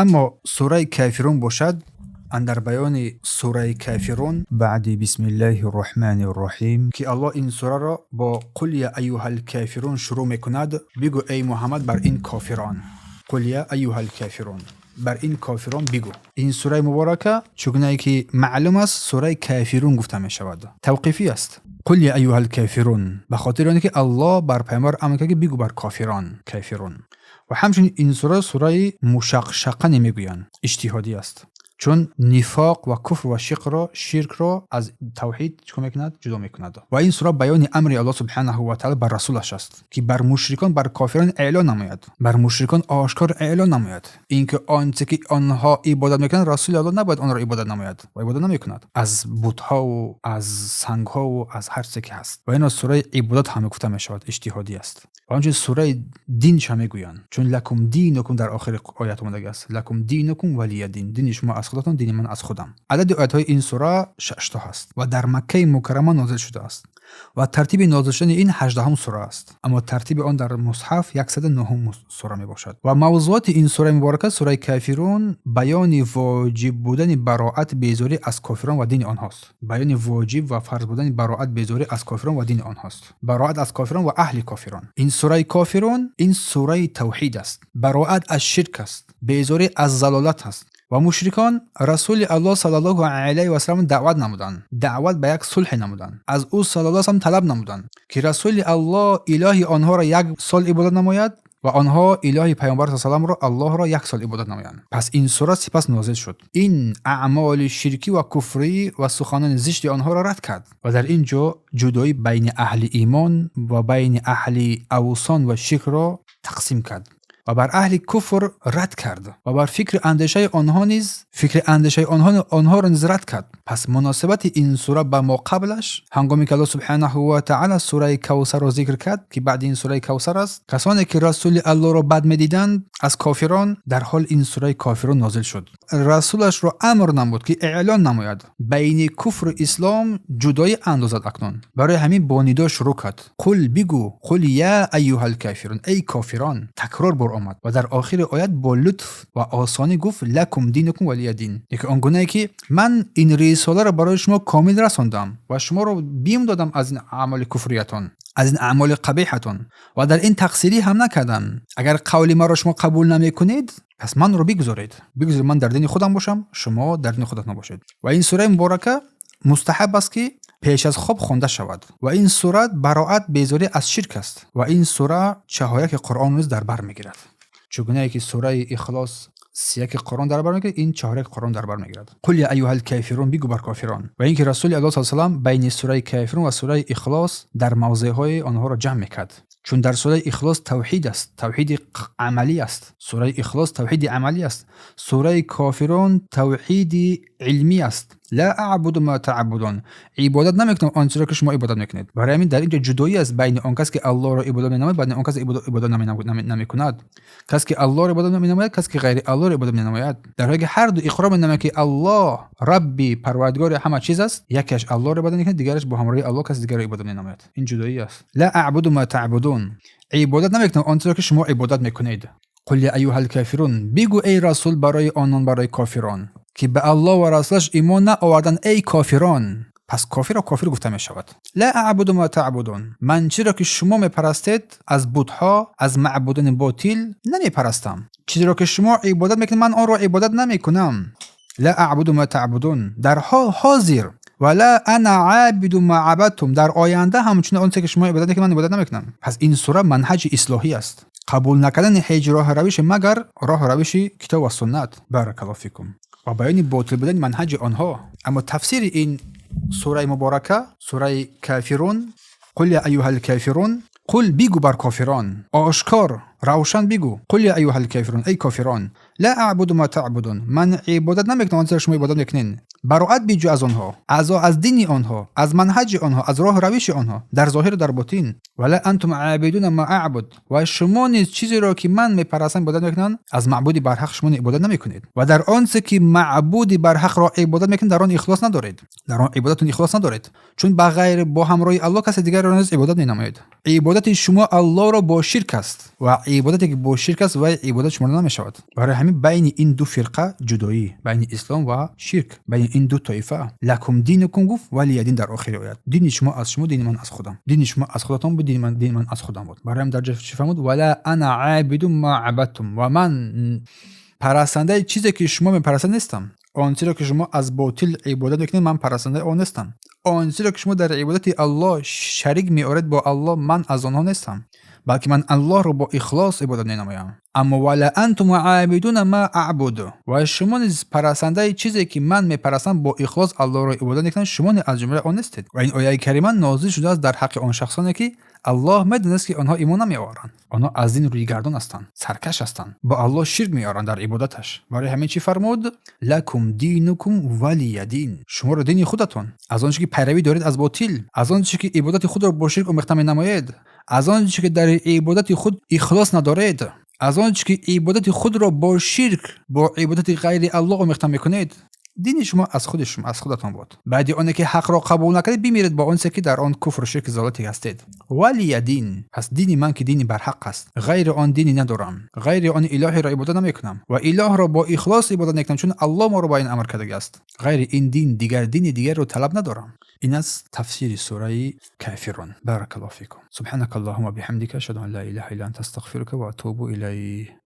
Аммо сураи Кафирун бошад, андар баёни сураи Кафирун баъди бисмиллаҳи рраҳмани рраҳим, ки Аллоҳ ин сураро бо қул я аюҳал кафирун шурӯъ мекунад, бигӯ, эй Муҳаммад, бар ин кофирон, қул я аюҳал кафирун, бар ин кофирон бигӯ. Ин сураи муборака, чугунае ки маълум аст, сураи Кафирун гуфта мешавад, тавқифӣ аст. Қул я аюҳал кафирун ба хотири оне ки Аллоҳ бар пайғамбар амр кард, ки бигӯ бар кофирон, кафирун. Ва ҳамчунин ин сура сураи мушақшақа намегӯянд, иҷтиҳодӣ аст, чун нифоқ ва куфр ва шиқро, ширкро аз тавҳид чикор мекунад? Ҷудо мекунад. Ва ин сура баёни амри Аллоҳ субҳанаҳу ва таъала бар расулаш аст, ки бар мушрикон, бар кофирон эълон намояд, бар мушрикон ошкор эълон намояд, ин ки он че ки онҳо ибодат мекунанд, расули Аллоҳ набояд онро ибодат намояд ва ибодат намекунад, аз бутҳову аз сангҳову аз ҳар чизе ки ҳаст. Ва инро сураи ибодат ҳам гуфта мешавад, иҷтиҳодӣ аст. Ва ҳамчунин сураи динша мегӯянд, чун лакум динукум дар охири оят омадагӣ аст, лакум динукум валия дин, дини шумо аз худатон, дини ман аз худам. Адади оятҳои ин сура шашто ҳаст ва дар Маккаи Мукаррама нозил шудааст ва тартиби нозил шудани ин 18-ум сура аст, аммо тартиби он дар мусҳаф 109-ум сура мебошад. Ва мавзуоти ин сураи муборака, сураи Кафирун, баёни воҷиб будани бароат, безорӣ аз кофирон ва дини онҳост. Баёни воҷиб ва фарз будани бароат, безорӣ аз кофирон ва дини онҳост, бароат аз кофирон ва аҳли кофирон. Ин сураи Кофирун, ин сураи тавҳид аст, бароат аз ширк аст, безорӣ аз залолат аст. Ва мушрикон расули Аллоҳ саллаллоҳу алайҳи васаллам даъват намуданд, даъват ба як сулҳе намуданд, аз ӯ саллаллоҳу салам талаб намуданд, ки расули Аллоҳ илоҳи онҳоро як сол ибодат намояд ва онҳо илоҳи пайғамбар саламро, Аллоҳро, як сол ибодат намоянд. Пас ин сура сипас нозил шуд, ин аъмоли ширкӣ ва куфрӣ ва суханони зишти онҳоро рад кард ва дар ин ҷо ҷудоӣ байни аҳли имон ва байни аҳли авсон ва ширкро тақсим кард ва бар аҳли куфр рад кард ва бар фикри андешаи онҳо низ, фикри андешаи онҳоро низ рад кард. Пас муносибати ин сура ба мо қаблаш, ҳангоме ки Аллоҳ субҳанаҳу ва таъала сураи Кавсарро зикр кард, ки баъди ин сураи Кавсар аст, касоне ки расули Аллоҳро бад медиданд аз кофирон, дар ҳол ин сураи Кофирон нозил шуд. Расулашро амр намуд, ки эълон намояд, байни куфру ислом ҷудоӣ андозад. Акнун барои ҳамин бо нидо шурӯъ кард: қул, бигӯ, қул я аюҳал кафирун, эй кофирон. Такрор бор омад ва дар охири оят бо лутф ва осонӣ гуфт: лакум динукум валия дин, яке он гунае ки ман ин рисоларо барои шумо комил расондам ва шуморо бим додам аз ин аъмоли куфриятон, аз ин аъмоли қабеҳатон, ва дар ин тақсирӣ ҳам накардам. Агар қавли маро шумо қабул намекунед, пас манро бигузоред, бигузоред ман дар дини худам бошам, шумо дар дини худатон бошед. Ва ин сураи муборака мустаҳаб аст, ки пеш аз хоб хонда шавад. Ва ин сура бароат, безорӣ аз ширк аст ва ин сура чаҳоряки Қуръон низ дар бар мегирад. Чугунае ки сураи Ихлос 31 Қуръон дар бар мегирад, ин чаҳоряки Қуръон дар бар мегирад. Қул я аюҳал кафирун, бигӯ бар кофирон. Ва ин ки расули Аллоҳ са салам байни сураи Кафирун ва сураи Ихлос дар мавзеъҳои онҳоро ҷамъ мекард, чун дар сураи Ихлос тавҳид аст, тавҳиди амалӣ аст, сураи Ихлос тавҳиди амалӣ аст, сураи Кофирун тавҳиди илмӣ аст. Ла аъбуду ма таъбудун, ибодат намекунам он чизро, ки шумо ибодат мекунед. Барои ҳамин дар ин ҷо ҷудоӣ аст байни он кас, ки Аллоҳро ибодат менамояд, байни он кас, ки ибодат намекунад, кас, ки Аллоҳро ибодат менамояд, кас, ки ғайри Аллоҳро ибодат менамояд, дар ҳоле ки ҳар ду иқрор менамояд, ки Аллоҳ Рабби, Парвардигори ҳама чиз аст. Якеаш Аллоҳро ибодат мекунад, дигараш бо ҳамроҳии Аллоҳ каси дигарро ибодат менамояд. Ин ҷудоӣ аст. Ла аъбуду ма таъбудун, ибодат намекунам он чизро, ки шумо ибодат мекунед. Қул я аюҳал кафирун, бигӯ, эй расул, барои онон, барои кофирон, ки ба Аллоҳ ва расулаш имон наоварданд, эй кофирон. Пас кофирро кофир гуфта мешавад. Ла аъбуду ма таъбудун, ман чиро ки шумо мепарастед аз бутҳо, аз маъбудони ботил намепарастам. Чизеро ки шумо ибодат мекунед, ман онро ибодат намекунам. Ла аъбуду ма таъбудун дар ҳол ҳозир ва ла ана абиду ма абадтум, дар оянда ҳамчунин он чизе ки шумо ибодат мекунед, ман ибодат намекунам. Пас ин сура манҳаҷи ислоҳӣ аст, қабул накардани ҳеҷ роҳу равише, магар роҳу равиши китоб ва суннат. Баракаллоҳу фикум. Ва баёни ботил будани манҳаҷи онҳо. Аммо тафсири ин сураи муборака, сураи Кафирун, қул я аюҳал кафирун, қул, бигӯ бар кофирон, ошкор, равшан бигӯ, қул я аюҳал кафирун, эй кофирон, ла аъбуду ма таъбудун, ман ибодат намекунам он чизе шумо ибодат мекунед. Бароат биҷӯ аз онҳо, аз дини онҳо, аз манҳаҷи онҳо, аз роҳу равиши онҳо дар зоҳиру дар ботин. Ва ла антум абидуна ма аъбуд, ва шумо низ чизеро, ки ман мепарастам, ибодат мекунам, аз маъбуди барҳақ шумо ибодат намекунед. Ва дар он чизе ки маъбуди барҳақро ибодат мекунед, дар он ихлос надоред, дар он ибодатон ихлос надоред, чун ба ғайр, бо ҳамроҳи Аллоҳ касе дигарро низ ибодат менамоед. Ибодати шумо Аллоҳро бо ширк аст ва Ибодате ки бо ширк аст, вай ибодат шуморда намешавад. Барои ҳамин байни ин ду фирқа ҷудоӣ, байни ислом ва ширк, байни ин ду тоифа. لكم دينكم гуфт، ولي دين дар охири оят. Дини шумо аз шумо, дини ман аз худам. Дини шумо аз худатон буд, дини ман аз худам буд. Барои ҳамин дар ҷо чӣ фармуд? ولا أنا عابد ما عبدتم. Ва ман парастандаи чизе ки шумо мепарастед нестам. Он чиро ки шумо аз ботил ибодат мекунед, ман парастандаи он нестам. Он чиро ки шумо дар ибодати Аллоҳ шарик меоред бо Аллоҳ, ман аз онҳо нестам, балки ман Аллоҳро бо ихлос ибодат менамоям. Аммо ولا أنتم عابدون ما أعبد. Ва шумо низ парастандаи чизе ки ман мепарастам, бо ихлос Аллоҳро ибодат мекунам, шумо низ аз ҷумлаи он нестед. Ва ин ояи карима нозил шудааст дар ҳаққи он шахсоне ки Аллоҳ медонист, ки онҳо имон намеоваранд, онҳо аз дин рӯйгардон ҳастанд, саркаш ҳастанд, бо Аллоҳ ширк меоранд дар ибодаташ. Барои ҳамин чӣ фармуд? لكم دينكم ولي دين. Шуморо дини худатон, аз он чӣ ки пайравӣ доред аз ботил, аз он чӣ ки ибодати худро бо ширк омехта менамоед, аз он чӣ ки дар ибодати худ ихлос надоред, аз он чӣ ки ибодати худро бо ширк, бо ибодати ғайри Аллоҳ омехта мекунед, дини шумо аз худи шумо, аз худатон буд. Баъди оне ки ҳақро қабул накардед, бимиред бо онсе ки дар он куфру ширк, залолате ҳастед. ولي دين. Пас дини ман ки дини барҳақ аст, ғайри он динӣ надорам, ғайри он илоҳеро ибодат намекунам ва илоҳро бо ихлос ибодат мекунам, чун Аллоҳ моро ба ин амр кардагиаст. Ғайри ин дин дигар дини дигарро талаб надорам. Ин аст тафсири сураи Кафирун. بارك الله فيكم. سبحانك اللهم بحمدك، أشهد أن لا إله إلا أنت، أستغفرك وأتوب إليك.